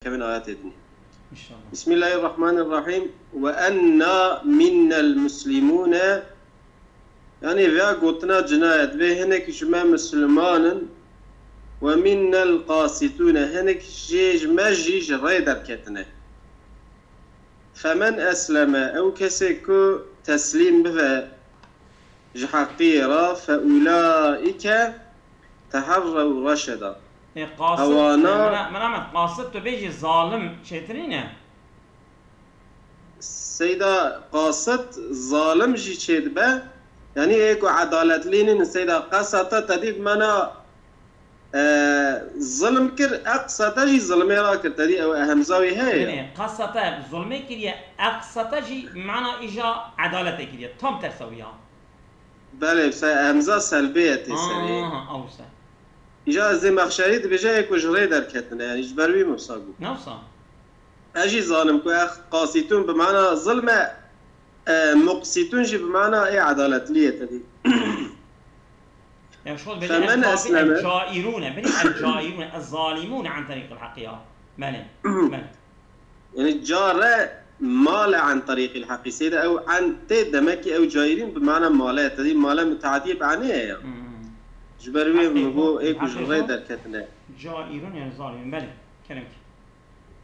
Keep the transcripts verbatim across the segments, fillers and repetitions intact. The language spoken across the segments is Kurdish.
kevin ayetê din. İnşallah. Bismillahirrahmanirrahim. Ve enna minnel muslimune. Yani veya gotina cinayet ve hinek ji me Müslümanin ve minnel qasitune, hinek jê ji me jî ji rê derketine. Femen esleme, ew kesê ku teslîm bive ji heqiyê re, fe ulaike teherrew reşeda. Ê, qasit, Ewana- e, mena, mena me, qasit tu bêjî zalim çêtirî ne? Seyda qasit zalim jî çêdibe. Yani ê ku edaletlî nîn, seyda qesata tedî bi mena, e, zilm kir, eqsata jî zilmê ra kir, tedî ew hemza wî heye. Binê, qasata zulmê kiriye, eqsata jî mana îja edaletê kiriye. Tam tersa wî ya. Belê, se hemza selbê ye tê serê. Aha, ew se. Îja Zemexşerî dibêje ê ku ji rê derketine, yani ji ber wî mifsa bû. Newsa. Ez jî zanim ku ex qasîtûn bi mana zilm e, e, muqsîtûn jî bi mana ê edaletliyê tedî. Yani şol bêje Femen el kafi esleme. El cairûne, binî el cairûne, el zalimûne an tariqil heqî ya. Belê, belê. Yani care male an tariqil heqî. Seyde ew an tê, demek ki ew cairîn bi mana male, tedî male mutaadiyê bi anê ye ya. Hmm. Ji ber wê Heqî min got, ê ku ji heqî rê got. Derketine. Cairûn yani zalimûn, belê. Kerem ki.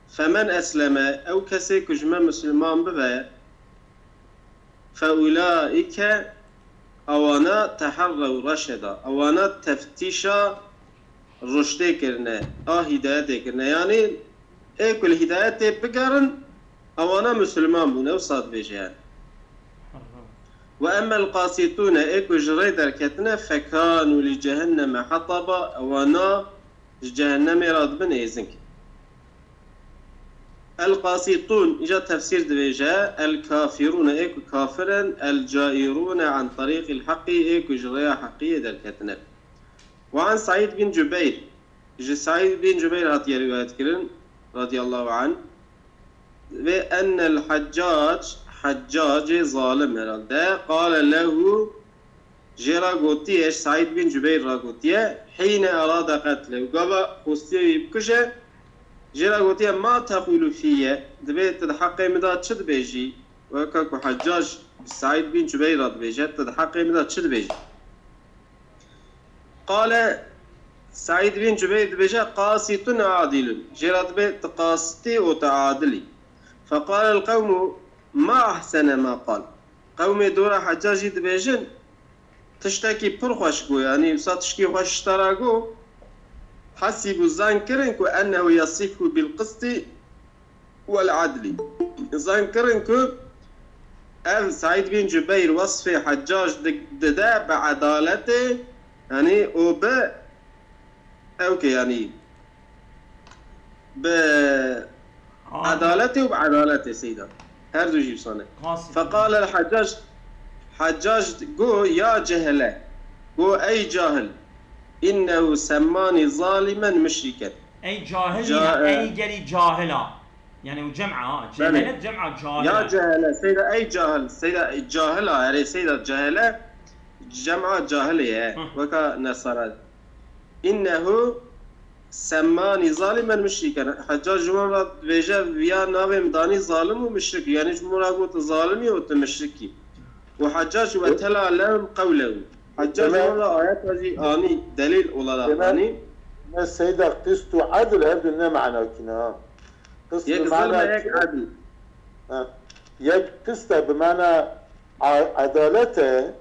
Femen esleme, ew kesê ku ji me Müslüman bibe, fe ulaike, ewana teherrew reşeda, ewana teftîşa ruştê kirine, a hîdayetê kirine. Yani ê ku li hîdayetê bigerin, ewana Müslüman bûne, ew sad bêje yani. Ve emmel qasitûne, ê ku ji rê derketine, fekanu li cehenneme hataba, ewana ji cehennemê re dibin êzing. El qasitûn, îca tefsîr dibêje, el kafirûne, ê ku kafir in, el cairûne an tarîqil heqî, ê ku ji rêya heqiyê derketine. Ve an Saîd bin Cubeyr, ji Saîd bin Cubeyr hatiye rîwayet kirin, radiyallahu anh, ve ennel Heccac, Heccacê zalim herhalde, qale lehu, jê re gotiye, ji Saîd bin Cubeyr re gotiye, hîne erade qetlehu, gava xostiye wî bikuje, jê re gotiye, ma teqûlu fîye, dibê tu di heqê min de çi dibêjî? Weke ku Heccac bi Saîd bin Cubeyr re dibêje, tu di heqê min de çi dibêjî? Qale, Saîd bin Cubeyr dibêje, qasitun adilun. Jê re dibê tu qasitî û tu adil î. Feqalel qewmu ma ahsene ma qal. Qewmê dora Hecca jî dibêjin, tiştekî pir xweş got, yanî wisa tişkî xweş ji te re got. Hesîbû, zan kirin ku ennehu yasifhu bil qistî wel adlî. Zan kirin ku ev Saîd bin Cubeyr wesfê Heccac di-, dide bi edaletê, yanî û bi ew ke yanî bi Adil. Edaletê û bi edaletê seyda. Her du jî wisa ne. Qasî. Feqale el Heccac, Heccac go ya cehele, go ey cahil, innehu semmani zalimen müşriken. Ey cahil Ca-, ya, e, ey gelî cahila. Yani o cem'a, Belê. Cehelet cem'a cahila. Ya cehele, seyda ey cahil, seyda cahila, erê seyda cehele, cem'a cahilê ye, Hı. Weka nesara. İnnehu semmani zalimen müşriken. Heccac ji wan re dibêje, viya navê min danî zalim û müşrik. Yani ji wan re got zalimî û tu müşrikî. Û Heccac ve tela lehum qewlehu. Heccac ji wan re ayeta jî anî, delîl olarak anî. Me seyda qist û edl her du ne mana kîne ha. Qist Yek bi mana zilm e, yek edl. Ha. Yek qist e bi mana a-, edalet e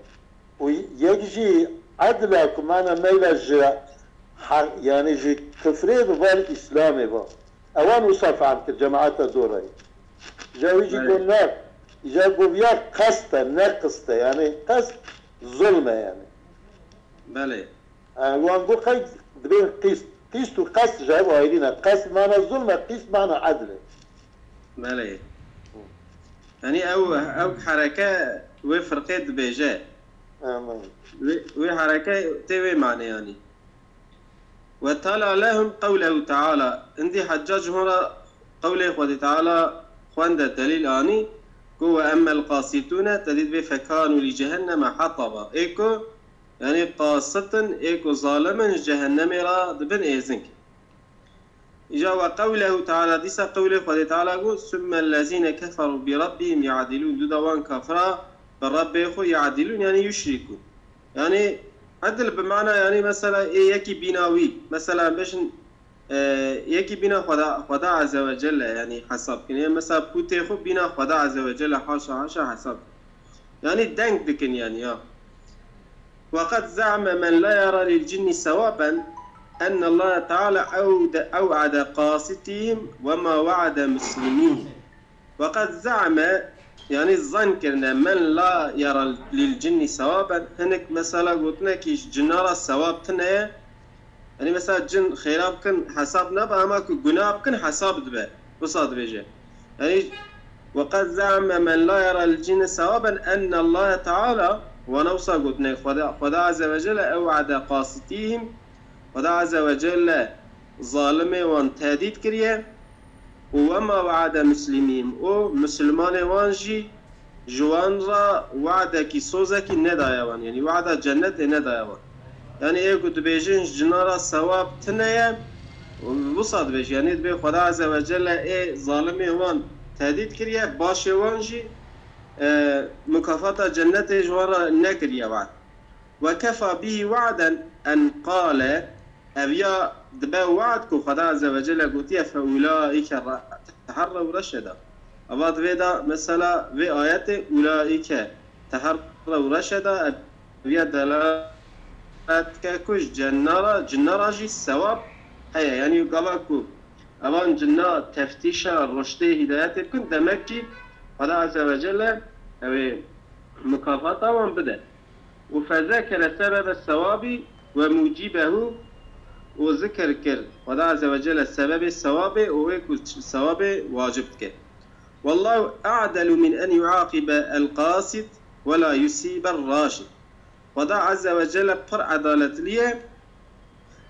û yek jî edl e ku mana meyla ji ha-, yani ji kufrê bi bar Îslamê ba. Ewan wisa fehm kir cemaeta dorayê. Ji wî jî Evet. Got ne, îca got ya qest e, ne qist e. Yani qest zulm e yani. Belê. E, wan got qey dibên qîst. Qîst û qest ji hev ayrî ne. Qest mana zulm e, qîst mana edl e. Belê. Yanî ew, ew hereke wê firqê dibêje. Amin. Wê, wê hereke tê wê manê yanî. Ve tala lehum qewlehu teala. Hindî Heccac hûn re qewlê Xwedê Teala xwende, delîl anî. Ku ve emmel qasitûne, te dît vê fekanu lî cehenneme hataba. Ê ku Yani qasitin, ê ku zalim in, ji cehennemê re dibin êzing. Îja we qewlehu teala, dîsa qewlê Xwedê Teala got, "Summe lezîne keferû bi rabbihim ya'dilûn." Dû da wan kafira bi Rebbê xwe ya'dilûn, yanî yuşrîkûn. Yanî edil bi mana, yanî mesela ê yekî bîna wî. Mesela em bêjin, e, yekî bîna Xweda, Xweda Azze ve Celle, yanî hesab kin. Yanî mesela pûtê xwe bîna Xweda Azze ve Celle, haşa, haşa hesab kin. Yanî deng dikin yanî ya. وقد زعم من لا يرى للجن ثوابا أن الله تعالى أود-، أوعد قاسطيهم وما وعد مسلميهم. وقد زعم، yanî zan kirine, men la yara lil cinni sewaben, hinek mesela gotine ki ji cina ra sewab tine ye. Yanî mesela cin xêra bikin hesab nabe, ama ku guna bikin hesab dibe. Wisa dibêje. Yanî وقد زعم من لا يرى للجن ثوابا أن الله تعالى، wana wisa gotine, Xweda, Xweda Azze ve Celle, ew'ade qasitîhim, Xweda Azze ve Celle zalimê wan tehdît kiriye, û wema we'ade muslimîhim, û misilmanê wan jî ji wan re we'dekî sozekî nedaye wan, yanî we'da cennetê nedaye wan. Yanî ê ku dibêjin ji cina re sewab tine ye, wisa dibêje, yanî dibê Xweda Azze ve Celle ê zalimê wan tehdît kiriye, başê wan jî, e, mukafata cennetê ji wan re nekiriye we'd. Ve kefa bihi wa'den en qale, ev ya dibe wa'd ku Xweda Azze ve Celle gotiye, "Fe ulaike ra-, teherrew reşeda." Eva di vê de mesela vê ayetê, "Ulaike teherrew reşeda", ev ya delalet dike ku ji cennara, cinnara jî sewab heye. Yanî gava ku evan cinna teftîşa ruştê hîdayetê bikin, demek ki Xweda Azze ve Celle ew ê mukafata wan bide. Û fezekere sebebe sewabî ve mucîbehu, û zikir kir Xweda Azze ve Celle sebebê sewabê û wê ku sewabê wacib dike. Wallahu a'delu min en yuaqibe el qasid ve la yusibe raşid. Xweda Azze ve Celle pir edaletli ye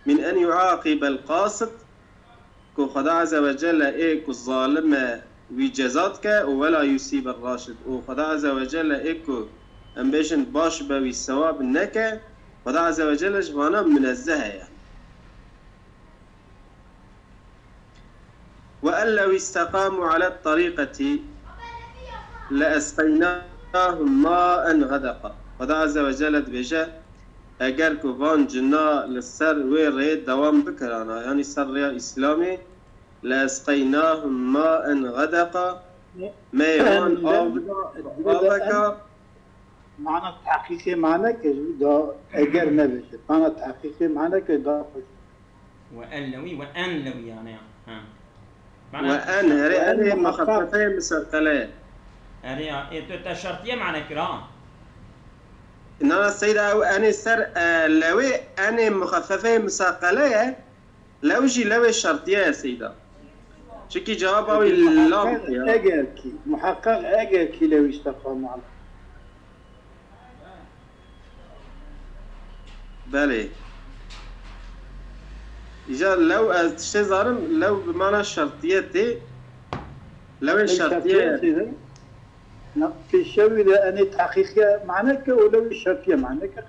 min en yuaqibe el qasid, ku Xweda Azze ve Celle ê ku zalim e wî ceza dike û wela yusîbe raşid, û Xweda Azze ve Celle ê ku em bêjin baş be wî sewab neke, Xweda Azze ve Celle ji vana minezzeh e yani. Ve en lew isteqamu ala tariqeti le esqeynahum maen ğedeqa. Xweda Azze ve Celle dibêje, eger ku van cina li ser wê rê dewam bikirana, yanî ser rêya Îslamê, le esqeynahum maen ğedeqa, me wan av da, aveka. Mana tahqîqê mane ke ji da eger nebêje. Mana tahqîqê mane ke da xweş. Ve en lewî, ve en lewî yani ya. Ha. Ve en, herê en ê muxeffefeyê museqele ye. Erê ya, ê tu te şertiye mane kira. Na, seyda, ew enê ser, e, lewê enê muxeffefeyê museqele ye. Lew jî lewê şertiye ye, seyda. Çikî cewaba wî lam ya. Eger kî, muheqeq eger kî lew îsteqamu ala. Belê. Îca lew ez tiştê zarim, lew bi mana şertiye tê. Lewê şertiye ye. Na, pêşewî de enê tahqîqiye mane ke û lewê şertiye mane ke.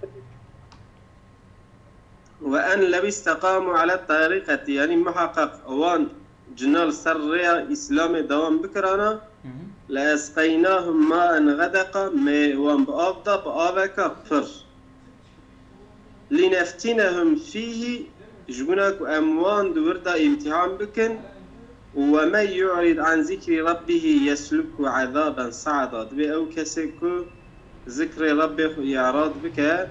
Ve en lew isteqamu ala tariqeti, yanî muheqeq wan cina li ser rêya Îslamê dewam bikirana, le esqeynahum maen ğedeqa, me wan bi av da, bi aveka pir. Lineftinehum fîhî, ji bona ku em wan di wir de îmtihan bikin, û we men yu'rid an zikrî rabbihî yeslukhu ezaben sa'da. Dibê ew kesê ku zikrê Rabbê xwe îrad bike,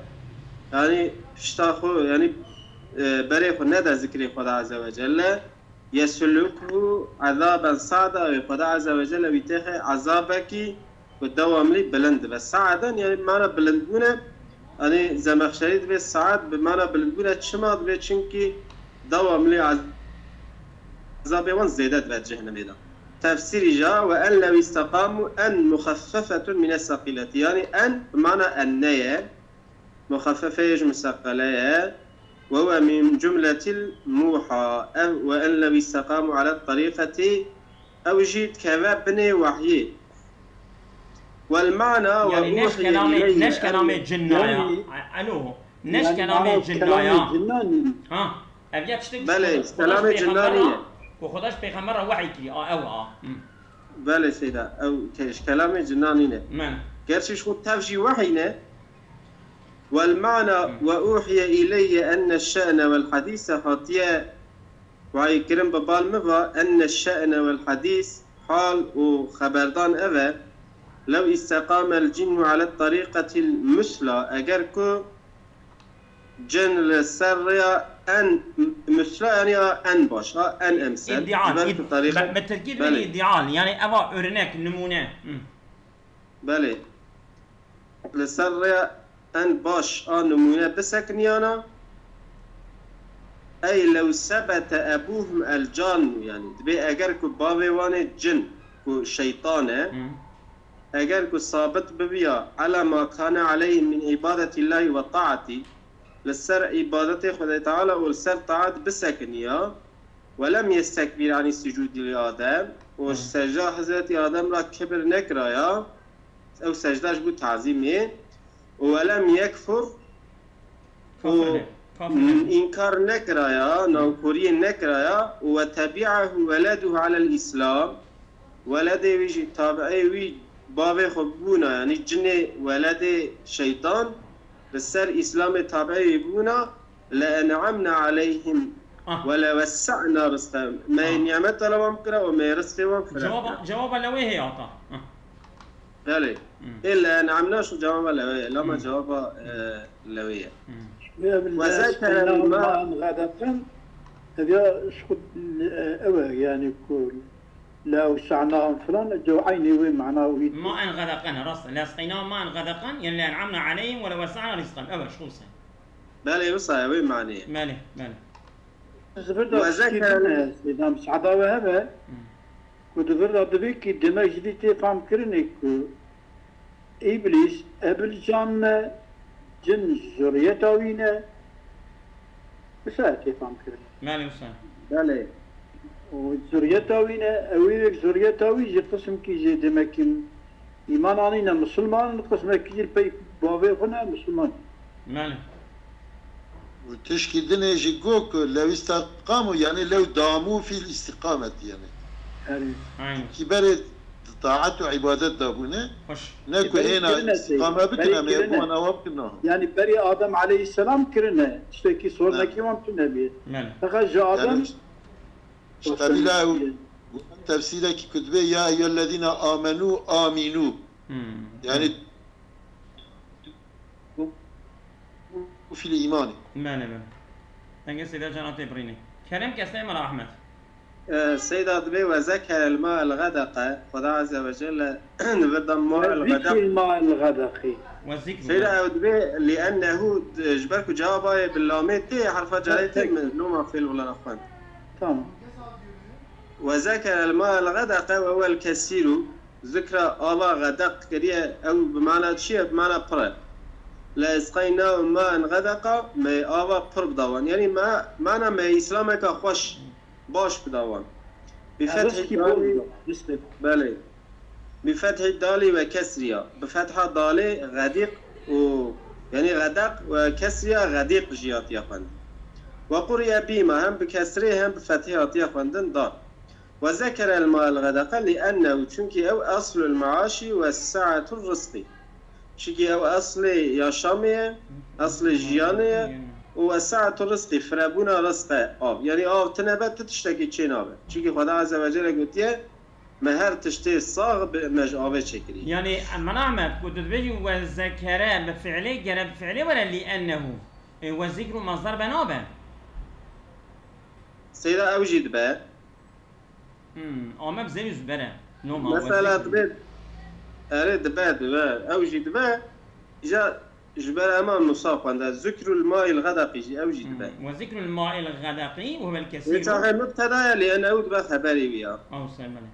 yanî pişta xwe, yanî, e, berê xwe nede zikrê Xweda Azze ve Celle, yeslukhu ezaben sa'da, wê Xweda Azze ve Celle wî têxe ezabekî ku dewamlî bilind dibe. Sa'den, yanî mana bilindbûne, yanî Zemexşerî dibê saet bi mana bilindbûne, çima dibê? Çimkî dewamlî ezabê wan zêde dibe cehennemê de. Tefsîrî ja, ve en lew isteqamu, en muxeffefetun mine seqîleti. Yanî en bi mana enne ye, muxeffefeyê ji museqele ye. Ve huve min cumletil muha. Ev ve en lew isteqamu ala tariqeti, ew jî dikeve binê wehyê. Wel mana ve, yanî ne ji kelamê, ne ji kelamê cinna ya. Alo, ne ji kelamê cinna ya. Ha, ev ya tiştek, belê, kelamê cinna nîne. Ku Xweda ji pêxember re wehî kiriye, a ew a. Hmm. Belê seyda, ew ke ji kelamê cinan nîne. Men. Gerçi ji xwe tev jî wehî ne. Wel mana Hmm. Ve uhiye ileyye enne şe'ne vel hadîse hatiye wehî kirin bi bal min va enne şe'ne vel hadîs hal û xeberdan ev e. Lew isteqamel cinnu ala tariqetil musla, eger ku cin li ser rêya en musla, yani a en baş, a en emsel. Îdeal. Ji ber Îd- ku tariqet, Bi, bi tirkî belê. Dibêjin îdeal. Yani eva örnek, nimûne. Hmm. Belê. Li ser rêya en baş a nimûne bisekiniyana. Ey lew sebete ebuhum el cannu, yani dibê eger ku bavê wan ê cin ku şeytan e, Hmm. eger ku sabit bibiya ala ma kane aleyhi min ibadetillahi ve taati, li ser îbadetê Xwedê Teala û li ser taat bisekiniya, we lem yestekbîr anî sucûdî li Adem, û ji secda Hezretî Adem re kibir nekiraya, ew secda ji bo tazîmê, û we lem yekfur, Kafir û ne? Kafir ne? înkar nekiraya, nankoriyê nekiraya, û we tebi'ahu weleduhu alel îslam, weledê wî jî tabi'ê wî bavê xwe bûna, yanî cinê weledê şeytan li ser îslamê tabi'ê wî bûna, le en'amna aleyhim Ah. ve le wessa'na rizqe. Me Ah. nîmet li wan bikira û me rizqê wan fireh Cevaba, kira. cevaba lewê heye ata. Ah. Belê. Hmm. Ê le en'amna şu cevaba lewê ye. Lama Hmm. cevaba e, lewê ye. Hmm. Ve Ve zekere esqeynahum ma- ma'en ğedeqen, ev ya ji xwe, e, ew e, yani ku la wesa'nahum filan, ew eynî wê mana wî. Ma'en ğedeqen, rast. Le esqeynahum ma'en ğedeqen, yani le en'amna aleyhim ve le wessa'na rizqen. Evet, şu sen. Belê wisa ye, wê manê ye. Belê, belê. Ji vir de Ve tişkî zekere- din e, seyda, misada we hebe, Hmm. ku di vir de divê ki demek ji dî tê fam kirinê ku Îblîs ebil can ne, cin zuriyeta wî ne, wisa tê fam kirin. Belê wisa. Belê. Û zuriyeta wî ne, ew ê zuriyeta wî jî qismkî jê demek in îman anîne, misilman in, qismekî jî li pey bavê xwe ne, misilman in. Belê. Û tişkî dinê jî got ku lew istaqamu, yani lew damu fil istiqamet yani. Yani, Aynen. Ki berê taat û ibadet da bûne, Hoş. ne ku Berê hêna kirine sey, istiqame bikin berê em ê kirine. wan awa bikin na. Yani berî Adem aleyhisselam kirine, tiştekî sorunekî wan tune bî. Belê. Feqet ji Adem Yani, işte bila ew tefsîrekî ku dibê ya eyyühellezîne amenu aminu. Hmm. Yani fil îmanî. Belê, belê. Dengê Seyda Can tê birînê. Kerem kestê Mela Ahmet. E, Seyda dibê ve zekere el ma el ğedeqe. Xweda Azze ve Celle li vir da ma el Ve zikr ğedeq. ma el ğedeqî. Ve zikr. Seyda ew dibê li ennehu, ji ber ku cevaba ye bi lamê tê, herfa carê tê Tek. Min loma fêl wila xwend. Tamam. Ve zekere el ma el ğedeqe ve wel kesîru. Zikra ava ğedeq kiriye, ew bi mana çi ye? Bi mana pir e. Le esqeyna ma en ğedeqa, me ava pir bidawan. Yani ma, mana me îslameka xweş, baş bidawan. Bi fethî Rizkî dalî, bol, rizkî. belê. Bi fethî dalî ve kesriya. Bi fetha dalê ğediq û, yani ğedeq ve kesriya ğediq jî hatiye xwendin. Ve quriye bîma, hem bi kesrê hem bi fethê hatiye xwendin da. Ve zekere el ma el ğedeqa li ennehu, çunkî ew eslul maaşî ve saetur rizqî. Çunkî ew eslê yaşamê ye, eslê jiyanê ye û ve saetur rizqî, firebûna rizqe av. Yani av tine be, tu tiştekî çê nabe. Çunkî Xweda Azze ve Celle gotiye, me her tiştê sax bi me ji avê çêkirî. Yani Mela Ahmet, ku tu dibêjî ve zekere bi fiilê, gere bi fiilê were li ennehu. E, ve zikru masdar be nabe. Seyda ew jî dibe. Hmm, ame bi zerî zubere. Noma, Mesela ve zikru. dibe, erê dibe, dibe. Ew jî dibe. Îca ji ber ema Musa xwende. Zikrul mail ğedaqî jî ew jî dibe. Hmm, ve zikrul mail ğedaqî ve huvel Lê kesîru. çaxê mubteda ye, lê en ew dibe xeberê wî ya. Ew ser belê.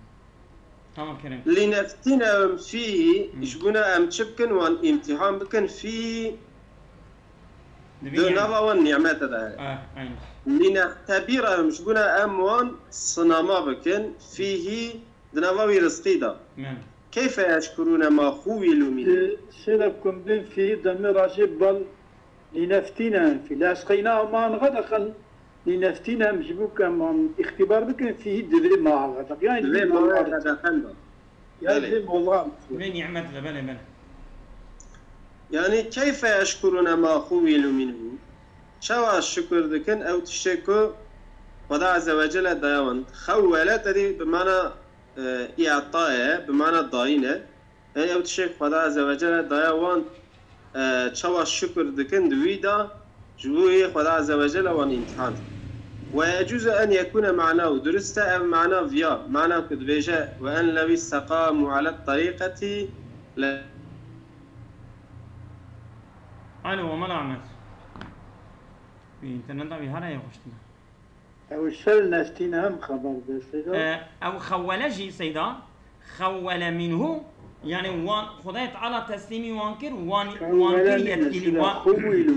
Tamam Kerem. Lineftinehum fîhî, Hı. ji bona em çi bikin, wan îmtîhan bikin, fîhî, Di di vî nava wan nîmet de heye. Ah, aynen. Linextebirehum, ji bona em wan sinama bikin, fîhî, di nava wî rizqî de. Men. Keyfe yeşkurûne ma xuwîlû mînî. Sêre kum bin fî demê rajê bal nîneftîne fî. Lesqeyna man xedeqen Lî neftîn em ji bo ku em wan îxtîbar bikin, fîhî di vê maha xedeq. Yani Di vê di maha maha xedeqen de. Yani Belê. Di vê maha Vê nîmet de, belê, belê. Yani keyfe yeşkurune ma xuwîlu minhu. Çawa şukir dikin ew tiştê ku Xweda Azze ve Celle daya wan. Xewwele tedî bi mana, e, î'ta ye, bi mana dayîn e. Ey ew tiştê Xweda Azze ve Celle daya wan, e, çawa şukir dikin di wî de, ji bo yê Xweda Azze ve Celle wan îmtihan. Ve yecuzu en yekune ma'nahu, durist e ev mana viya, mana ku dibêje, ve en lew istekamu ala tariqeti le Alo, Mela Ahmet. Wî înterneta wî hara ye xweştina. Ew ser neftîne hem xeber de, Seyda. E, ew xewwele jî, Seyda, xewwele minhu, yani wan, Xwedayê Teala teslîmî wan kir, wan, wan Xewwele kir min yetkilî, nesile, wan, xuwîlu.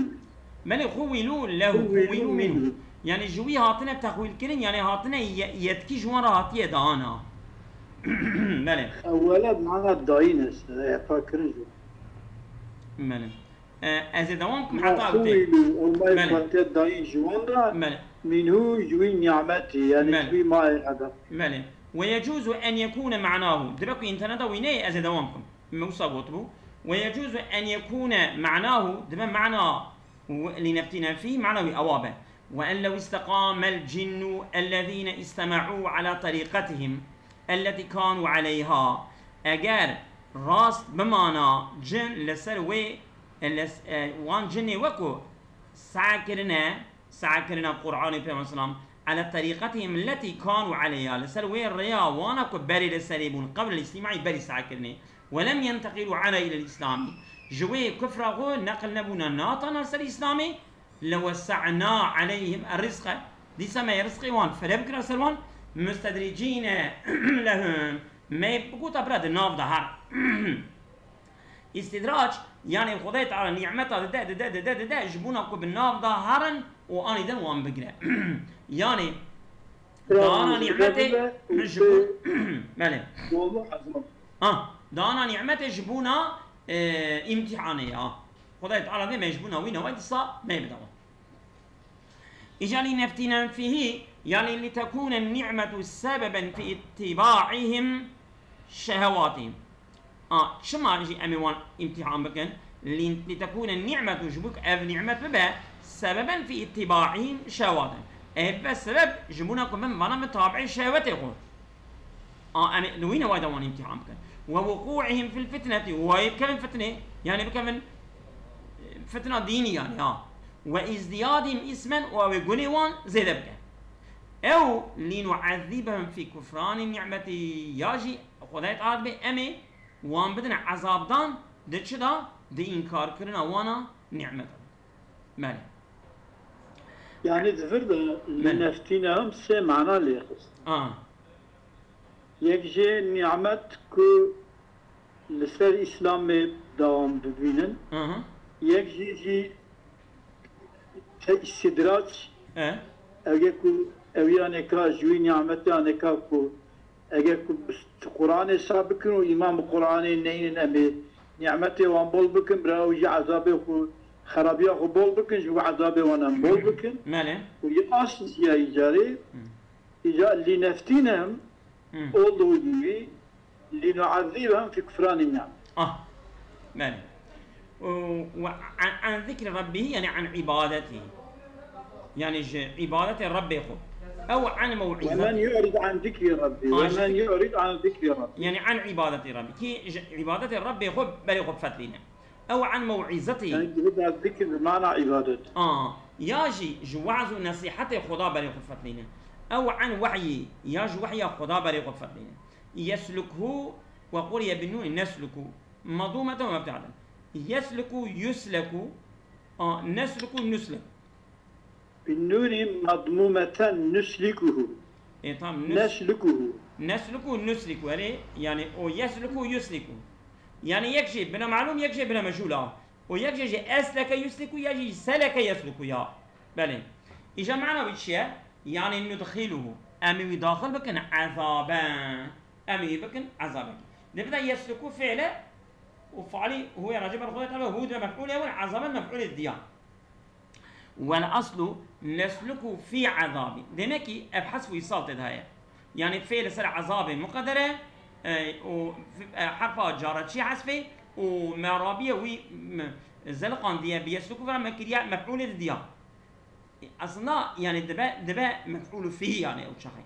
Belê, xuwîlu lehu, xuwîlu minhu. Yani ji wî hatine texwîl kirin, yani hatine ye-, yetkî ji wan re hatiye dana. Belê. Xewwele mana dayîn e, heta kirin ji wan. Belê. E, ez ê dewam kim heta ew tê. Belê. Belê. Minhu ji wî nimetî, yani ji wî mayê xedeq. Belê. Ve yecuzu en yekûne ma'nahu. Dibe ku înterneta wî neyê, ez ê dewam kim. Me wisa gotibû. Ve yecuzu en yekûne ma'nahu, dibe mana w-, lîneftîne fî, mana wî ewa be. Ve en lew isteqamel cinnu ellezîne istema'û ala tarîqetihim. Elletî kanu aleyha, eger rast bimana cin li ser wê, e, les-, e, wan cinê we ku sa kirine, sa kirine Qur'anê Pêxember selam, ala terîqetihim elletî kanu aleyha, li ser wê rêya wana ku berê li serê bûn, qebl îslamî berî sa kirinê, we lem yenteqîlu ana ilel îslamî, ji wê kufra xwe neqil nebûne, nehate ser îslamê, Lewesse'na aleyhim errizqe. Dîsa me yê rizqê wan fire bikira ser wan. Mustedricîne lehum. Me bigota bira di nav de her. Îstidrac, yani Xwedayê Teala nîmeta dide, dide, dide, dide, ji bona ku bi nav de herin û anî din wan bigire. Yani, dana nîmetê ji bo, belê. Ah, dana nîmetê ji bona, e, îmtîhanê ya. Xwedayê Teala vê me ji bona wî neway dîsa me bide wan. Îca lî neftînen fîhî, yanî lî tekûne nîmetu sebeben fî îtîbaîhim şehewatîhim. A, çima jî em ê wan îmtîhan bikin? Lî, lî tekûne nîmetu, ji bo ku ev nîmet bibe, sebeben fî îtîbaîhim şehewatîhim. Ev bibe sebeb ji bona ku min vana min tabiî şehwetê xwe. A, em ê li wî newayê de wan îmtîhan bikin. Ve wuqû'ihim fil fitneti, û wayê bikevin fitnê, yani bikevin, e, fitna dînî yani, ha. Ve izdiyadihim ismen, û ew ê gunê wan zêde bike. Ew lînu'ezzibehum fî kufranî ni'metî, ya jî Xwedayê Teala dibê em ê wan bidine ezabdan di çi de? Di înkarkirina wana nîmeta. Belê. Yani di vir de li Belê. Neftîne hem sê mana lê xist. A. Yek jê nîmet ku li ser Îslamê dawam bibînin. Aha. Yek jî jî te îstidrac. E. Ew yek ku ew yanê ka ji wî nîmetê yanê ka ku eger ku bi Qur'anê sa bikin û îman bi Qur'anê neynin em ê nîmetê wan bol bikin, bira ew jî ezabê xwe, xerabiya xwe bol bikin, ji bo ezabê wan em bol bikin. Belê. Û ya aslî ya îcarê, Hı. Îca lîneftînem Hmm. Oldu gibi linu'azzibahum fi kufrani ni'am. Ah. Belê. Û, ve an, an zikri rabbihî, yani an ibadetî. Yani ji ibadetê Rabbê xwe. Ew an mew'îzet. Ve men yu'rid an zikri rabbi. Ah, Ve men yu'rid an zikri rabbi. Yani an ibadetî Rabbî. Kî ji ibadetê Rabbê xwe berê xwe bifetlîne. Ew an mew'îzetî. Yani gibi de zikir bi mana ibadet. A, ya jî ji we'z û nesîhetê Xweda berê xwe fetlîne. Ew an wehyî, ya ji wehya Xweda berê xwe fetlîne. Yeslukhu ve quriye bin nûnî neslukhu. Madûmeten ve mebtû'eten. Yeslukhu, yusleku, a, neslukhu, nusleku. Bin nûnî madmûmeten nuslikuhu. E, tamam, nus-, Neslukuhu. Nesluku, nusliku. Erê, yani o yesluku, yusliku. Yani yek jê bine malûm, yek jê bine mecûl a. O yek jê jî esleke yusliku ya jî seleke yesluku ya. Belê. Îca mana wî çi ye? Yani nudxiluhu. Em ê wî daxil bikin ezabe. Em ê wî bikin ezabekî. Dibide yesluku fi'le û fi'lî hu ya raci ber Xwedê Teala, hu dibe mef'ulê ewel, ezabe mef'ulê diya. Wal aslu nesluku fî ezabî. Demek ki ev hesf û îsal tê de heye. Yani fê li ser ezabê muqedere, e, û f-, e, herfa cara çî hesfê û me rabîye wî, m-, zeliqandiye bi yesluku ve me kiriye mef'ûlê didiya. Aslında yani dibe, dibe mef'ûlu fî yani ew çaxê.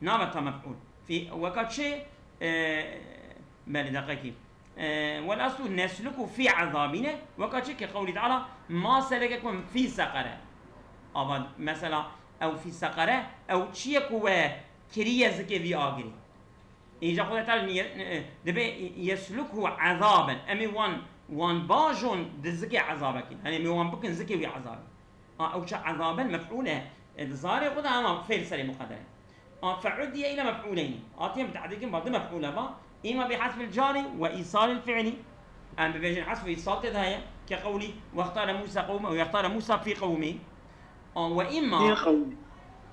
Nabe ta mef'ûl. Fî weka çi? E, belê deqekî. E, wal aslu nesluku fî ezabîne. Weka çi ki qewlî Teala ma selekekum fî seqere. Ava mesela ew fî seqere, ew çi ye ku we kiriye zikê vî agirî. Îca Xwedê Teala niye-, e, dibe yeslukhu ezaben. Em ê wan, wan bajon di zikê ezabekî. Hani em ê wan bikin zikê wî ezabî. A, ew çi ezaben mef'ûl e. E, di zarê xwe de ama fêl serê muqedere. A, fe'uddiye île mef'ûleynî. Hatiye bi te'dîl kirin ba du mef'ûle ba. Îma bi hesfil cari ve îsalil fi'lî. Em bibêjin hesf û îsal tê de heye. Ke qewlî wextare Musa qewme û wextare Musa fî qewmî. A, ve îma Min qewmî.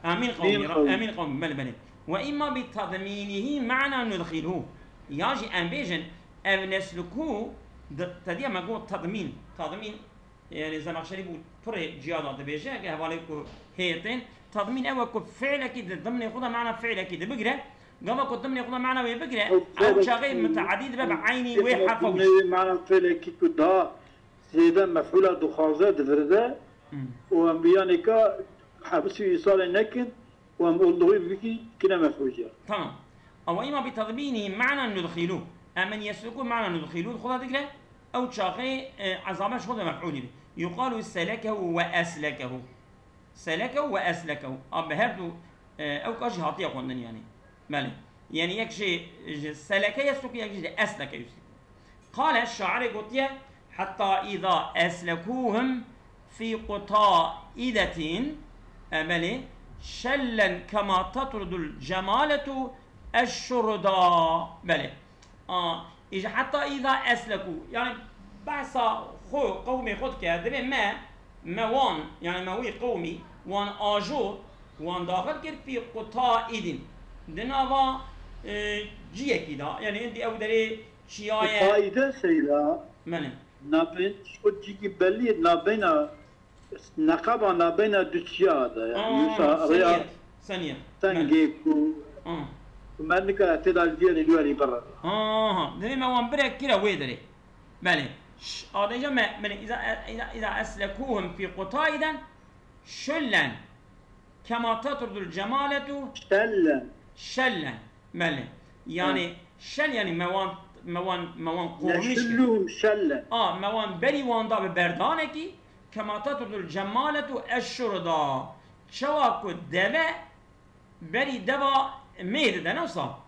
Ha, min qewmî, Min ra-, qewmî. e, min qewmî, belê, belê. Ve îma bi tadmînihî ma'na nudxilhu. Ya jî em bêjin, ev nesluku, di-, te diya me got tadmîn. Tadmîn, yani Zemaxşerî bû pirê ciya da dibêje, ke hevalê ku hê tên. Tadmîn ew e ku fi'lekî di dimnê xwe de mana fi'lekî dibigire. Gava ku dimnê xwe de mana wê bigire, Ew ew fi'lekî çaxê miteedî dibe bi eynî wê dimnê herfa wî. Wê mana fi'lekî ku da zêde mef'ûla dixwaze diviride Hmm. û em bi yanê ka hebisî îsalê nekin, û em oldugî bikî kine mefûciya. Tamam. Ew îma bi tadmînî ma'na nudxîlû. Em min yesluku ma'na nudxîlû xwe da digre. Ew çaxê, e, ezabe ji xwe de mef'ûlî bi. Yuqalu selekehu ve eslekehu. Selekehu ve eslekehu. A bi her du, e, ew ka jî hatiye xwendin yani. Belê. Yani yek jî, ji seleke yesluku, yek jî de esleke yesluku. Qale, şairê gotiye, heta îza eslekûhum fî qutaidetin, e, belê, şellen kema tetrudul cemaletu eşşurda. Belê. A, îja heta îza eslekû. Yani behsa xwe, qewmê xwe dike, divê me, me wan, yani me wî qewmî, wan ajo, wan daxil kir fî qutaidin. Di nava, e, ciyekî de. Yani êdî ew derê Çiya ye? Qaîde seyda. Belê. Nabên, ji xwe cîkî bellî ye, nabeyna neqeba nabeyna du çiya de, yani, Aa, wisa rêya seniyet, seniyet. Belê. Tengê ku, Aa. Ku me nikare tê de li vîyerî li werî bire. Aha, divê me wan bire kire wê derê. Belê. Ş-, adêja me, belê, îza, îza, îza eslekûhum fî qutaîden, şullen. Kema tetrudul cemaletu. Şellen. Şellen. Belê. Yani, Hı. Şel yani me wan, me wan, me wan qurmîş kir. Neşilluhum şellen. A, me wan berî wan da bi berdanekî, kema tetrudul cemaletu eşşurda. Çawa ku deve berî deva mê dide, ne wisa?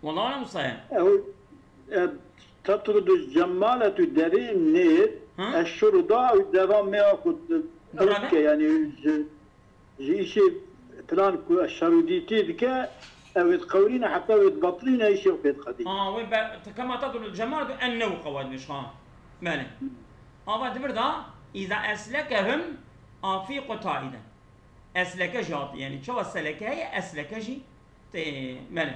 Wela ne wisa ye. Ew, e, tetrudu cemaletu derî nêr, Hı? Eşşuru da ew deva me ya ku Dura rike, ne? Yani ji, ji îşê plan ku şerûdîtî dike, ew ê diqewirîne heta wê dibatilîne îşê xwe pê diqedîne. Aa, wê be, te kema tetrudu cemaletu en new qewet biş, ha. Belê. Hı. Ava dibir da, îza eslekehum a fî qutaîde. Esleke jî hatî, yani çawa seleke heye, esleke jî tê, belê.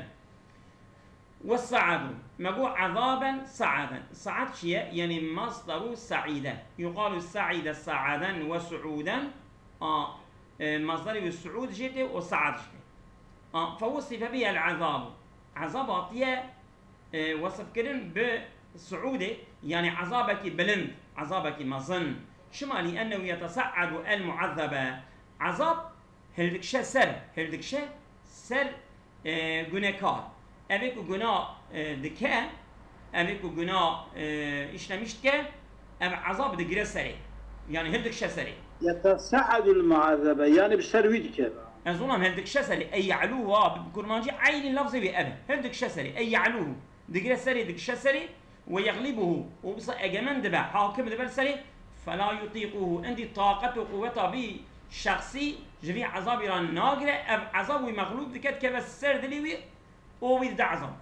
Ve sa'adu. Me got ezaben sa'aden. Sa'ad çi ye? Yani masdaru sa'ide. Yuqalu sa'ide sa'aden ve su'uden. A, e, masdarê wî su'ud jê tê û sa'ad jî tê. A, fewusife bihel ezabu. Ezab hatiye, e, wesifkirin bi su'udê, yani ezabekî bilind, ezabekî mezin. Çima? Li ennehu yetesa'adu el mu'ezzebe. Ezab hildikşe ser, hildikşe ser, e, gunekar. Evê ku guna, e, dike, evê ku guna, e, işlemiş dike, ev ezab digire serê. Yani hildikşe serê. Yetesa'adul mu'ezzebe, yani bi ser wî dike. Ez onam hildikşe serê. Ey ya'luhu, a, bi kurmancî eynî lafzê wî ev e. Hildikşe serê. Ey ya'luhu. Digire serê, dikişe serê. Ve yeglibuhu, û wisa egemen dibe, hakim dibe li serê, fela yutîquhu, endî taqet û quweta vî şexsî ji vî ezabî re nagire, ev ezab wî mexlûb dike, dikeve ser dilê wî û wî dide ezab.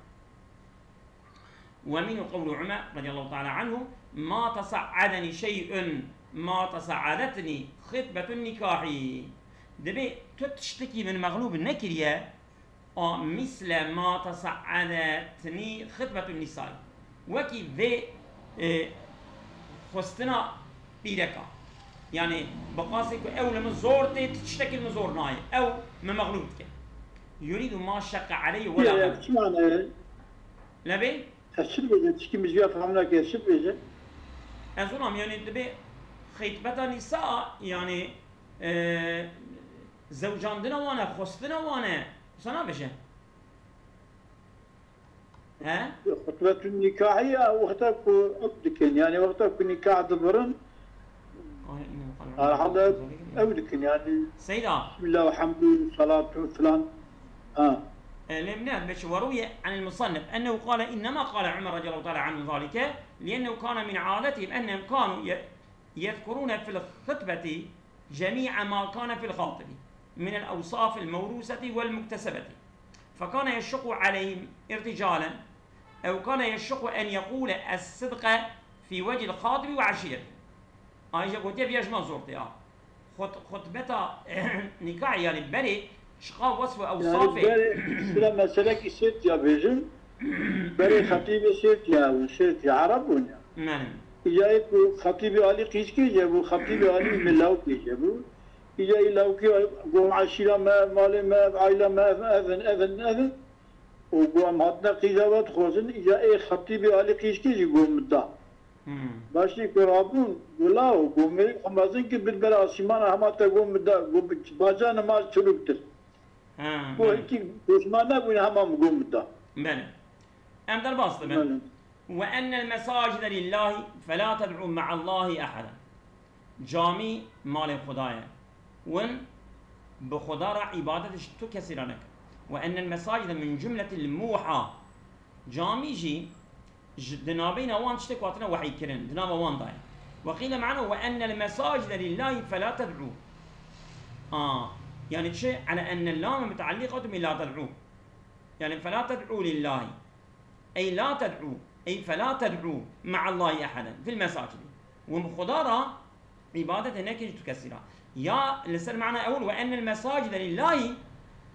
Ve minhu qewlu Umer radiyallahu teala anhu, ma tesa'adeni şey'un, ma tesa'adetni xitbetun nikahî. Dibê tu tiştekî min mexlûb nekiriye, A, misle ma tesaedetni xitbetun nisai. Wekî vê, e, xwestina pîreka. Yani bi qasê ku ew li min zor tê, ti tiştekî li min zor nayê. Ew min mexlûb dike. Yurîdu ma şeqe aleyhi wela Ye, xelef. Çi mane? Lebê? Ez çi dibêjim? Tişkî min ji ya fehmnake, ez çi dibêjim? Ez onam, yani dibê xitbeta nîsa, yani, e, zewcandina wan e, xwestina wan e. Wisa nabêje? He? Xutbetun nîkahî ya wexta ku ew dikin, yani wexta ku nîkah dibirin, Ay, inne qala herhalde ew dikin, yani Seyda. Bismillah, elhamdu, salatu filan. Ha. E, lê ne, beçi, وروي عن المصنف أنه قال إنما قال عمر رضي الله تعالى عنه ذلك لأنه كان من عادتهم أنهم كانوا ي-، يذكرون في الخطبة جميع ما كان في الخاطب من الأوصاف الموروثة والمكتسبة، فكان يشق عليهم ارتجالا، أو كان يشق أن يقول الصدق في وجه الخاطب وعشيرته. Ayrıca gotiye viya ji me zor tê, a. Xut-, xutbeta nikah, yani berê çiqa wesf û Yani ewsafê. Berê, sira meselekî sêrt ya bêjin, berê xetîbê sêrt ya bûn, sêrt ya Ereb bûn ya. Menim. Îca ê ku xetîbê alî qîzkê jebû, xetîbê alî min lawkê jebû. Îca ê lawkê gom eşîra me, malê me, aîla me, ev, ev in, ev in, ev in. Û ku em hatine qîza ve dixwazin, îca ê xetîbê alî qîzkê jî gom min da. Hmm. Başê ku rabûn, gula û gomê xwe mezin kir, bir ber asîmana hema te gom min da, gom, baca nima çirûktir. Ha, Bu belê. Hekî goşma nebûne hema min gom min da. Belê. Em derbas dibin. Belê. وأن المساجد لله فلا تدعوا مع الله أحدا. Camî malê Xuda ye. Win bi Xuda re îbadet ji tu kesî re neke. وأن المساجد من جملة الموحى. Camî jî ji, di navbeyna wan tiştê ku hatine wehîkirin, di nava wan de ye. وقيل معناه وأن المساجد لله فلا تدعوا. A, yani çi? على أن اللام متعلقة بلا تدعوا. Yani فلا تدعوا لله. أي لا تدعوا، أي فلا تدعوا مع الله أحدا في المساجد. Win bi Xuda re îbadetê nekin ji tu kesî re. Ya li ser mana ewil, وأن المساجد لله,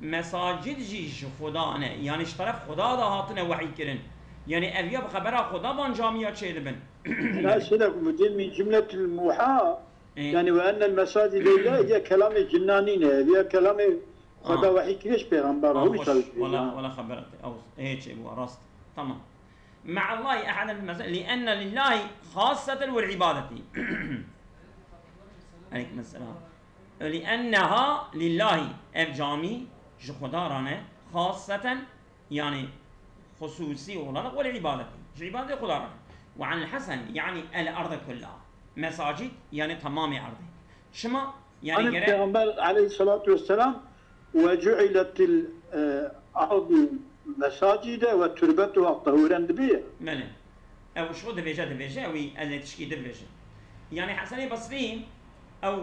mesacid jî ji Xuda ne. Yani ji teref Xuda de hatine wehî kirin. Yani ev ya bi xebera Xuda van camiya çêdibin. Ya şedak mudin min cumletil muha. Ê. Yani وأن المساجد لله ya kelamê cinnanî ne. Ya kelamê Xweda Ah. Wehî kiriş pêxember Ah, wî hoş. Wala, wala xebera te. Ew, ê, çê bû, rast. Tamam. مع الله أحدا في المساجد، لأن لله خاصة والعبادة. Aleyküm selam. لأنها لله. Ev camî ji Xuda re ne. خاصة, yani hususî olarak, والعبادة. Ji îbadetê Xuda re ne. وعن الحسن، يعني الأرض كلها. Mesacid, yani tamamê erdê. Çima? Yani Hani gerek Peygamber aleyhissalatu vesselam, "Ve cu'iletil, e, ardu mesacide ve türbetuha tahuren" dibiye. Belê. Ew şo dibêje, dibêje, ew ez ê tişkî dibêjim. Yani Hasan-ê Basrî, ew,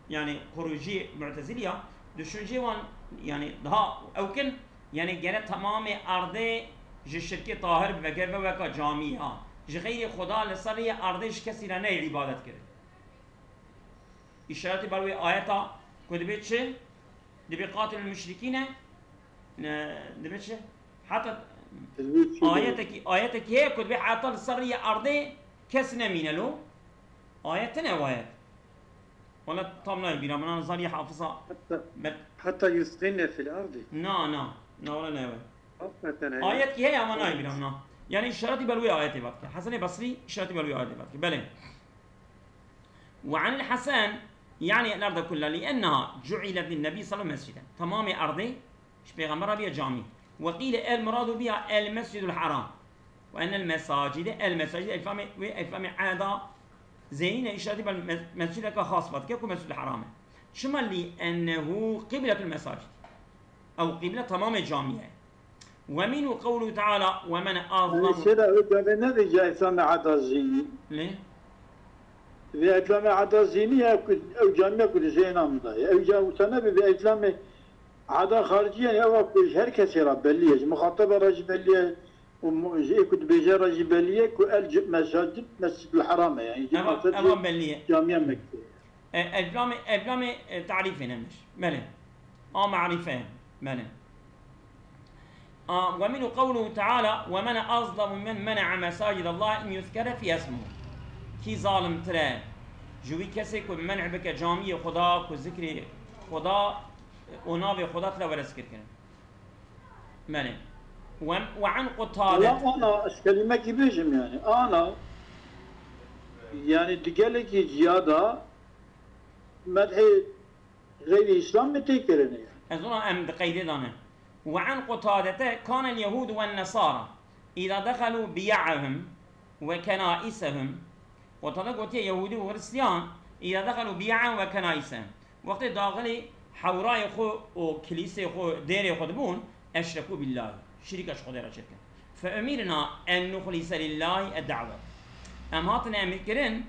yani kurucî Mu'teziliya, düşüncê wan, yani daha ew kin, yani gere tamamê erdê ji şirkê tahir bibe, gere be weka camî ya. Ji xeyrê Xuda li ser rêyê erdê ji kesî re neyê îbadet kirin. Îşaretî ber wê ayeta ku dibê çi? Dibê qatilul müşrikîne, ne, dibê çi? Heta Dibê çi? Ayetekî, ayetekî heye ku dibê heta li ser riyê erdê kes nemîne lo. Ayet ne ew ayet. Wala tam nayê bîra min, an zarî hafiza Hatta, ber- hatta yusqîne fil ardi. Na, na. Na, wala ne ew e. Hakikaten he. Ayet ki heye ama nayê bîra min, na. Yani îşaretî ber wê ayetê vat ki. Hasan-ê Basrî îşaretî ber wê ayetê vat ki. Belê. وعن الحسن، يعني الأرض كلها، لأنها جعلت للنبي صلى الله عليه وسلم مسجدا. Tamamê erdê ji Pêxember re bûye camî. وقيل المراد بها المسجد الحرام. وأن المساجد، المساجد، elfamê, wê elfamê eda zênîne îşaretî ber mes-, mescideke xas vat ke ku Mescid Haram e. Çima? لأنه قبلة المساجد. Ew qîble tamamê camî ye. ومنه قوله تعالى: ومن أظلم. Sêra ew camê ne vê ca îslamê eda zînî. Lê? Vê îslamê eda zînî ya ku ew camiya ku di zêna min de ye. Ew ca wisa nebe vê îslamê eda xaricî ye, ew ku ji her kesê re bellî ye. Ji muxateba re jî bellî ye. Û mu-, ji ê ku dibêje re jî bellî ye ku el ci-, mesacid Mescidul Haram e. Yani ji Eva, maqsed eva bellî ye. Camiya Mekke. E, elflamê, elflamê, e, tarîfê ne miş. Belê. A marife. Belê. A, ومنه قوله تعالى: ومن أظلم ممن منع مساجد الله أن يذكر فيها اسمه. Kî zalimtir e? Ji wî kesê ku men'e bike camiyê Xweda, ku zikrê Xweda û navê Xweda tila were zikirkirin. Belê. Ve, ve an Qutade. Wala ana, ez kelimekî bêjim yani. Ana, yani di gelekî ciya de medhê xeyrî Îslam mi tê kirinê. Ez ona em di qeydê de ne. Ve an Qutadete, kane Yehûd ve Nesara, îza dexelû biya'ehum ve kenaisehum. Qutade gotiye Yehûdî û Hristiyan, îza dexelû biya'ehum ve kenaisehum. Wextê daxilî hewrayê xwe û kilîsê xwe, dêrê xwe dibûn, eşrekû billahî, şirîka ji Xwedê re çêdikin. Fe umirna en nuxlise lillahî ed-da'wet. Em hatine emir kirin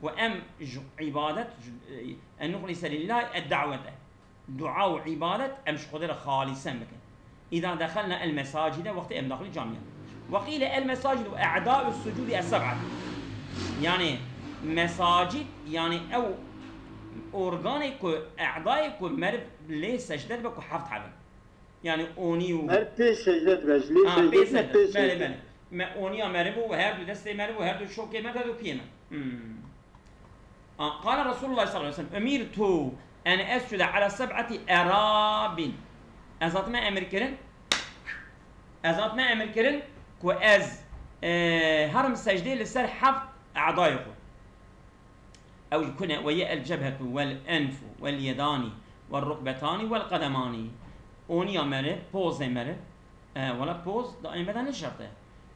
ku em ji îbadet, ji, en nuxlise lillahî ed-da'wete. Dua û îbadet em ji Xwedê re xalîsen bikin. Îza dexelna el mesacide, wextê em daxilî camiyan. Ve qîle el mesacid ve e'da'u sucûdî es-seb'at. Yani mesacid, yani ew organê ku, e'dayê ku meriv lê secde dibe ku heft hebin. Yani onî û Her pê secde dibe, ji lê Ha, secde pê dibe, secde. pê Belê, secde. belê. Me oniya meriv û her du destê meriv û her du şokê meriv, her du piyê meriv. Hmm. A, qala Resulullah sallallahu aleyhi ve sellem, "Umirtu en escude ala seb'ati erabin." Ez hatime emir kirin, ez hatime emir kirin ku ez, e, herim secdê li ser heft e'dayê xwe. Ew ji ku ne, ve ye el cebhetu, vel enfu, vel yedani, vel rukbetani, vel qedemani. Oniya meriv, pozê meriv, e, wela poz daîme de ne şert e.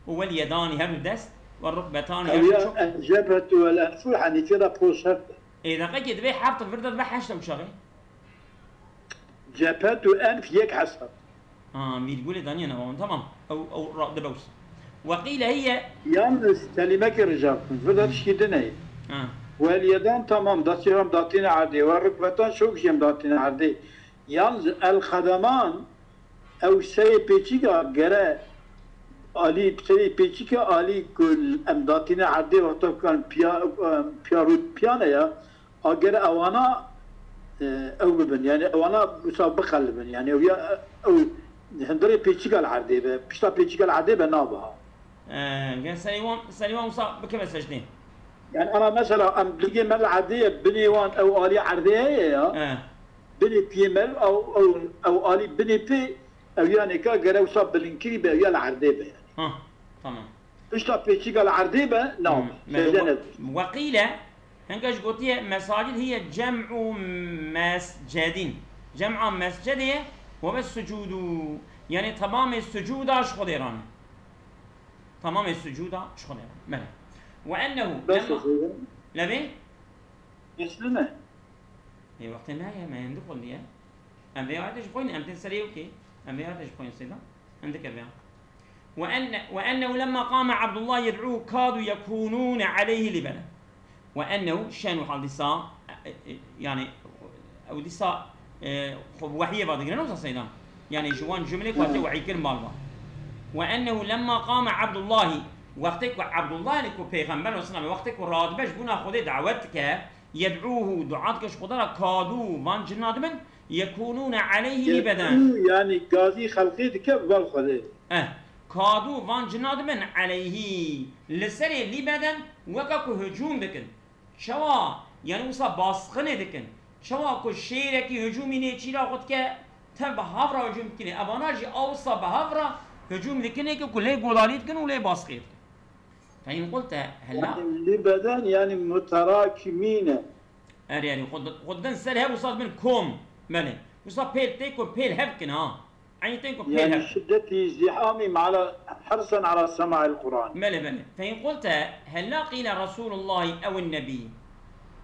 Û vel yedani, her du dest, vel rukbetani, her Ew du ya çok. el cebhetu vel enfu, Henîfê de poz şert e. Ê, deqekê divê heft vir de dibe heşt ew çaxê. Cebhet û enf yek hesab. Ha, vîrgulê daniye nava wan. Tamam. Ew, ew ra-, dibe wisa. Ve qîle hiye. Yalnız kelimekê rica bikim. Vir de tişkî din heye. Ha. Wel yedan tamam, destê em datîne erdê. Wel rukbetan şok jî em datîne erdê. Yalnız el qedeman, ew serê pêçîka gere alî, serê pêçîka alî ku em datîne erdê wexta ku em piya, em piya rû piyane ya, agere ewana, e, ew bibin. Yani ewana wisa bixelibin. Yani ew ya, ew hundirê pêçîka li erdê be, pişta pêçîka li erdê be nabe ha. E, gel serê wan, serê wan wisa bikeve secdê. Yani ana mesela em ligê me li erdê ye, binê wan ew alî erdê heye ya. E. Binê piyê me ew, ew, ew alî binê pê, ew ya nêka gere wisa bilinkirî be, ew ya li erdê be yani. Ha, tamam. Pişta pêçîka li erdê be, na, Hmm, secde me-, nedin. Ve qîle, hinga ji gotiye mesacid hiye cem'u mescedin. Cem'a mescedê ye, ve bes sucudu. Yani tamamê sucuda ji Xwedê re ne. Tamamê sucuda ji Xwedê re. Belê. Ve ennehu Bes lemma, o zaman. Levê? Mesele ne? Ê, wextê me heye, me hindî xwendiye. Em vê ayetê jî xwînin, em tên serê yekê. Em vê ayetê jî xwînin seyda. Em dike vê. Ve enne-, ve ennehu lemma qame Abdullah yed'û kadu yekunûne aleyhi libeden. Ve ennehu şen û hal dîsa, e, e, yani, ew dîsa, e, xwe bi wehiyê ve digire, ne wisa seyda. Yani ji wan cumlê ku hatê wehî kirin bal ve. Ve ennehu lemma qame Abdullahi, wextê ku Abdullah, yani ku pêxember wesena, wextê ku radibe ji bona Xwedê dawet dike, Yed'ûhu, dua dike ji Xweda re, kadû, van cina dibin, yekûnûne aleyhî libeden. Yed'û, yanî gazî xelqê dike, vel Xwedê. Eh, kadû, van cina dibin, aleyhî, li serê libeden, weke ku hicûm dikin. Çawa, yanî wisa basqinê dikin. Çawa ku şêrekî hicûmî nêçîra xwe dike, tev bi hev re hicûm dikinê. Evana jî a wisa bi hev re hicûm dikinê ki ku lê golalî dikin û lê basqê dikin. Fe in qulte hela. Yani libeden yani mutarakimine. Erê, erê, xwe di-, xwe didin ser hev wisa dibin kom. Belê. Wisa pêl tê ku pêl hev kin ha. Eynî tên ku pêl Yani hev kin. Şiddeti izdihamim ala hirsen ala sema'il Kur'an. Belê, belê. Fe in qulte hela qîle Resulullahi ew nebî.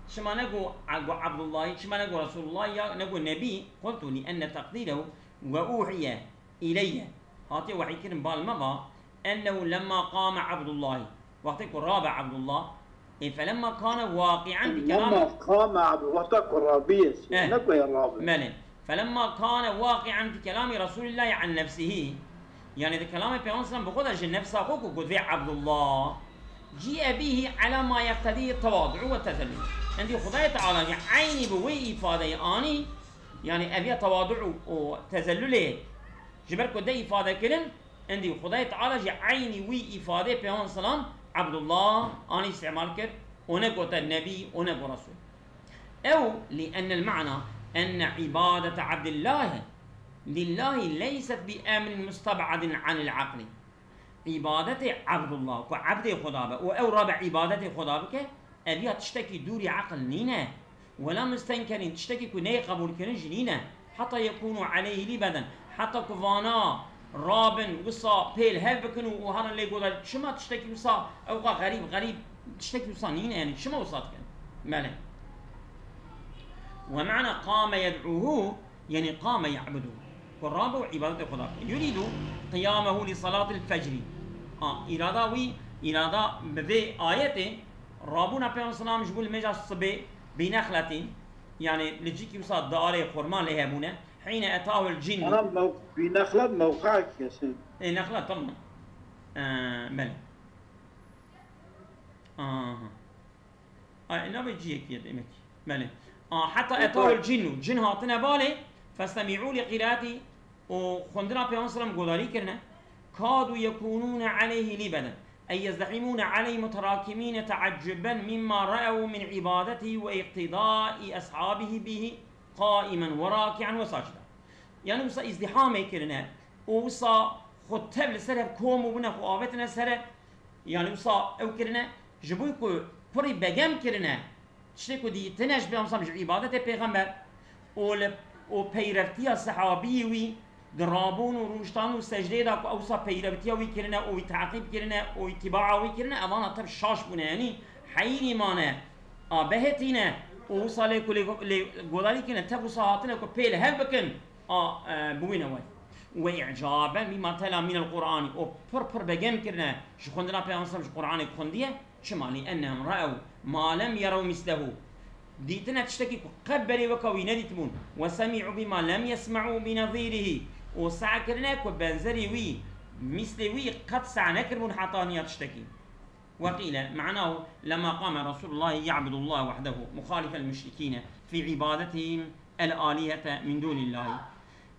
Çima ne got, got Abdullahi, çima ne got Resulullahi ya ne got nebî? Qultu li enne teqdîrehu ve uhiye ileyye. Hatiye wehî kirin bal me va. Ennehu lemma qame Abdullahi. Wextê ku rabe Abdullah, ê felemma kane waqi'an bi kelamî. Lemma qame Abdullah, wexta ku rabiye, Eh. ne ku ya rabe. Belê. Felemma kane waqi'an bi kelamî Resûlillahî an nefsihî. Yani di kelamê Peyxamber sallam bi xwe de ji nefsa xwe ku got vê Abdullah. Cî'e bîhî ala ma yeqtedî tewadu ve tezellûl. Endî Xwedayê Teala jî eynî bi wê îfadeyê anî, yani ev ya tewadu û tezellûlê ji ber ku de îfade kirin, Endî Xwedayê Teala jî eynî wî îfadeyê Peyxember selam Abdullah anî îstîmal kir. Û ne gote nebî û ne got resûl. Ew, لأن المعنى أن عبادة عبد الله لله ليست بأمر مستبعد عن العقل. Îbadetê Ebdullah, ku ebdê Xweda be û ew rabe îbadetê Xweda bike, ev ya tiştekî dûrî eqil nîne. Wela mustenkerîn, tiştekî ku neyê qebûlkirin jî nîne. Heta yekûnû aleyhî lîbeden. Heta ku vana rabin, wisa pêl hev bikin û, û herin lê godarî. Çima tiştekî wisa, ewqa xerîb, xerîb, tiştekî wisa nîne, yanî çima wisa dikin? Belê. Ve me'na qame yed'ûhû, yanî qame ya'budû. Ku rabe û îbadetê Xweda bike. Yurîdû qiyamehû li salatil fecrî. A, îrada wî, îrada bi vê ayetê, rabûna Peyxember selam ji bo limêja sibê, bînexletîn, yanî li cîkî wisa diarê xurma lê hebûne. Hîne etahul cînnu. Ana mew-, bînexlet mewqeek kesin. Ê, nexlet, tamam. Ee, belê. Aha. Ay, navê ciyekî ye demek. Belê. A, heta etahul cînnu. Cin hatine balê. Festemî'û li qîraetî. Û xwendina Peyxember selam godarî kirine. Kadu yekûnûne aleyhî lîbeden. Ey yezdehîmûne aleyhî muterakimîne te'eccuben mimma re'ew min îbadetî ve îqtîdaî eshabîhî bîhî qaimen ve raki'en ve sacida. Yanî wisa îzdîhamê kirine û wisa xwe tev li ser hev kom û bûne xwe avêtine ser hev. Yanî wisa ew kirine, ji bo ku pirî begem kirine, tiştê ku dîtine ji pê, mesela ji îbadetê pêxember û li, û peyrevtiya sehabiyê wî di rabûn û rûştan û secdeyê de ku ew wisa peyrevtiya wî kirine û wî teqîb kirine û îtîbaa wî kirine, evana tev şaş bûne, yanî heyîrî mane, a behêtîne û wisa lê ku lê, lê godarî kirine, tev wisa hatine ku pê li hev bikin, a, e, bûne we. Ve i'caben bima tela minel Qur'anî, û pir pir begem kirine ji xwendina Peyxember ji Qur'anê xwendiye, Çima? لأنهم رأوا ما لم يروا مثله. Dîtine tiştekî ku qet berê weka wî nedîtibûn. وسمعوا بما لم يسمعوا بنظيره. Û seh kirine ku benzerî wî, mîslê wî qet seh nekiribûn heta niha tiştekî. وقيل معناه لما قام رسول الله يعبد الله وحده مخالفا للمشركين في عبادتهم الآلهة من دون الله.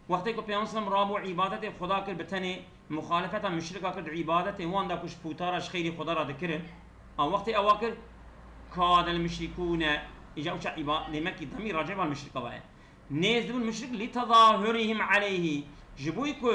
Wextê ku Peyxember sallam rabû îbadetê Xweda kir, bi tenê muxalefeta muşrika kir, di îbadetê wan de ku ji pûtara ji xeyrî Xweda re dikirin. A wextê ewa kir, kadel muşrikûne, îca uça îba-, demek ki demî racê van muşrika ve. Nêz dibûn muşrik, li tezahurihim aleyhî, ji bo ku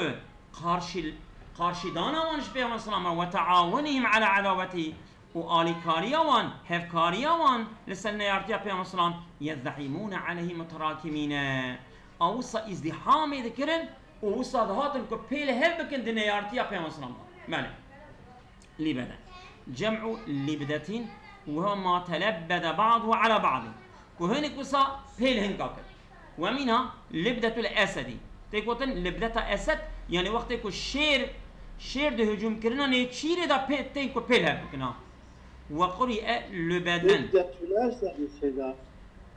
qarşî-, qarşîdana wan ji Peyxember sallam re, ve taawunihim ala adawetî, û alîkariya wan, hevkariya wan li ser neyartiya Peyxember sallam, yezdehîmûne aleyhî muterakimîne. A wisa îzdîhamê dikirin û wisa dihatin ku pê li hev bikin di neyartiya Peyxember sallam de. Belê. Lîbede. Cem'u lîbdetin ve ma telebbede ba'duhu ala ba'din. Ku hinek wisa pê li hinka kir. Ve mîna libdetul esedî. Tê gotin libdeta esed, yanî wextê ku şêr, şêr di hicûmkirina nêçîrê de pê, tên ku pê li hev bikin ha. Ve qurî'e lubeden. Libdetul esedî seyda.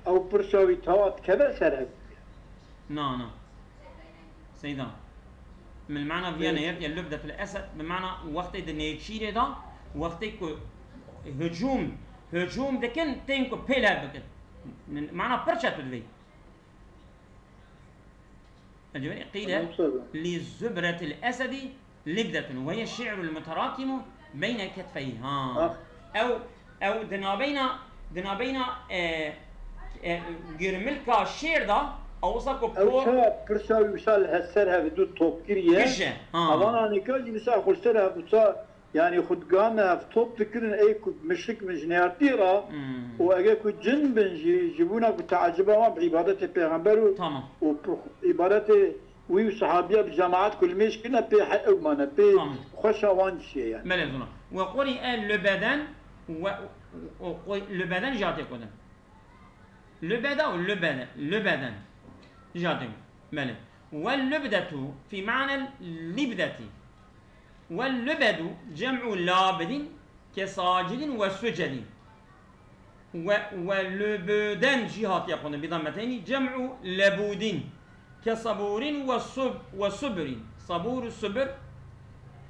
Ew pirsa wî tawa dikeve ser hev. Na, na. Seyda. Min mana viya neyertiye lubdetul esed, bi mana wextê di nêçîrê de, wextê ku hicûm, hicûm dikin, tên ku pê li hev bikin. Min mana pirça tu divê. الجواري قيل لزبرة الأسد لبدة وهي الشعر المتراكم بين كتفيه. Ha. Ew, ew di nabeyna, di nabeyna, e, e, girmilka şêr de, ew wisa ku ew po- ça pirsa wî wisa li ser hev du top kiriye. Giş e, ha. Evan anîka jî wisa xwe li ser hev wisa Yanî xwe digihane ev top dikirin, ey ku mişik min ji neyartî ra, Hmm. û ege ku cin bin jî, ji bona ku teeciba wan bi îbadetê pêxember û, Tamam. û p-, îbadetê wî û sehabiya bi cemaat ku limêj kirine pê he-, ew mane, pê Tamam. xweşa wan dişiye yani. Belê zona. Ve qurî'e lubeden ve, o, o, lubeden jî hatê kudin. Lubeda û lubede, lubeden. Jî hatê kudin. Belê. Ve lubdetu fî ma'nel libdeti. Ve lubedu cem'u labidin ke sacidin ve sucedin. Ve, ve lubuden jî hatiye xwendin. Bi dammeteynî cem'u lebudin. Ke saburin ve sub-, ve subrin. Sabur û subir.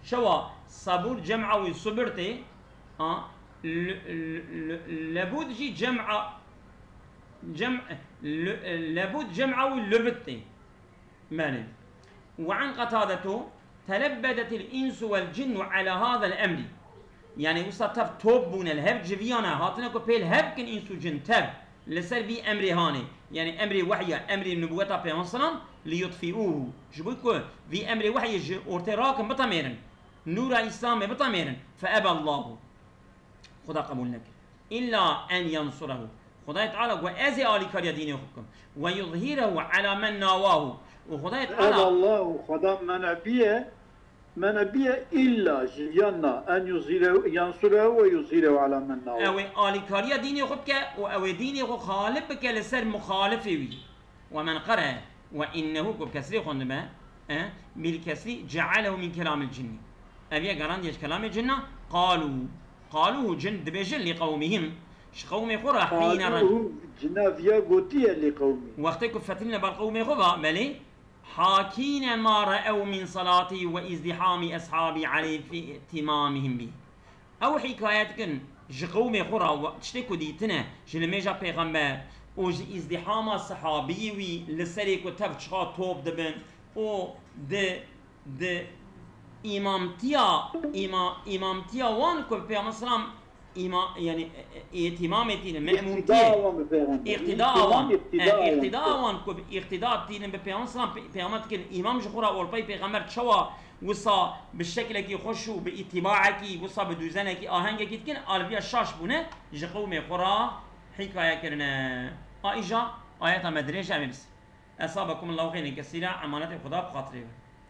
Şewa sabur cem'a wî subir tê. A, l-, l-, l-, lebud jî cem'a, cem-, l-, lebud cem'a wî lubid tê. Belê. Ve an Qatadetu, telebbedetil insu vel cinnu ala hadal emri. Yani wisa tev top bûne, li hev civiyane, hatine ku pêl hev kin îns û cin tev, li ser vî emrê hanê. Yani emrê wehya, emrê nubûweta Peyxamber selam, li yutfiûhu. Ji bo ku vî emrê wehyê ji ortê rakin, bitemêrin. Nûra Îslamê bitemêrin. Fe ebe Allahu. Xuda qebûl nekir. Îlla en yensurehu. Xudayê Teala got, ez ê alîkariya dînê xwe bikim. Ve yuzhîrehu ala men nawahu. Û Xudayê Teala. Elallah, û Xweda menebiye, menebiye îlla ji yan na, en yuzhîrehu, yensurehu ve yuzhîrehu ala men nawahu. Ew ê alîkariya dînê xwe bike û ew ê dînê xwe xalib bike li ser muxalifê wî. Ve men qere ve innehu, ku bi kesrê xwendibe, e, bil kesrî cealehu min kelamil cinni. Ev ye garandiye ji kelamê cinna. Qalu, qaluhu, cin dibêjin li qewmihim, ji qewmê xwe re hîne re. Qaluhu, cina viya gotiye li qewmî. Wextê ku fetilîne ber qewmê xwe ve, belê, hakîne ma re'ew min salatî ve îzdîhamî eshabî aleyh fi îtimamihim bî. Ew hîkaye dikin ji qewmê xwe re, we-, tiştê ku dîtine ji limêja pêxember û ji îzdîhama sehabiyê wî li serê ku tev çiqa top dibin û di, di îmamtiya, îma-, îmamtiya wan ku bi Peyxember selam îma-, yani, e, e, îtimamê tînin, me'mûntiyê, Îqtida wan bi pêxember. Îqtida Îmam wan, îqtida e, wan. Îqtida wan ku bi îqtida tînin bi Peyxember selam, pe-, Peyxember dikin îmam ji xwe re orpey pêxember çawa wisa bi şeklekî xweş û bi îtibaekî, wisa bi dûzenekî, ahengekî dikin, alviya şaş bûne, ji qewmê xwe re hîkaye kirine. A îja ayeta me dirêj e, em ê bisî. Esabekumullahu xeyren kesîra, emanetê Xuda bi xatirê we.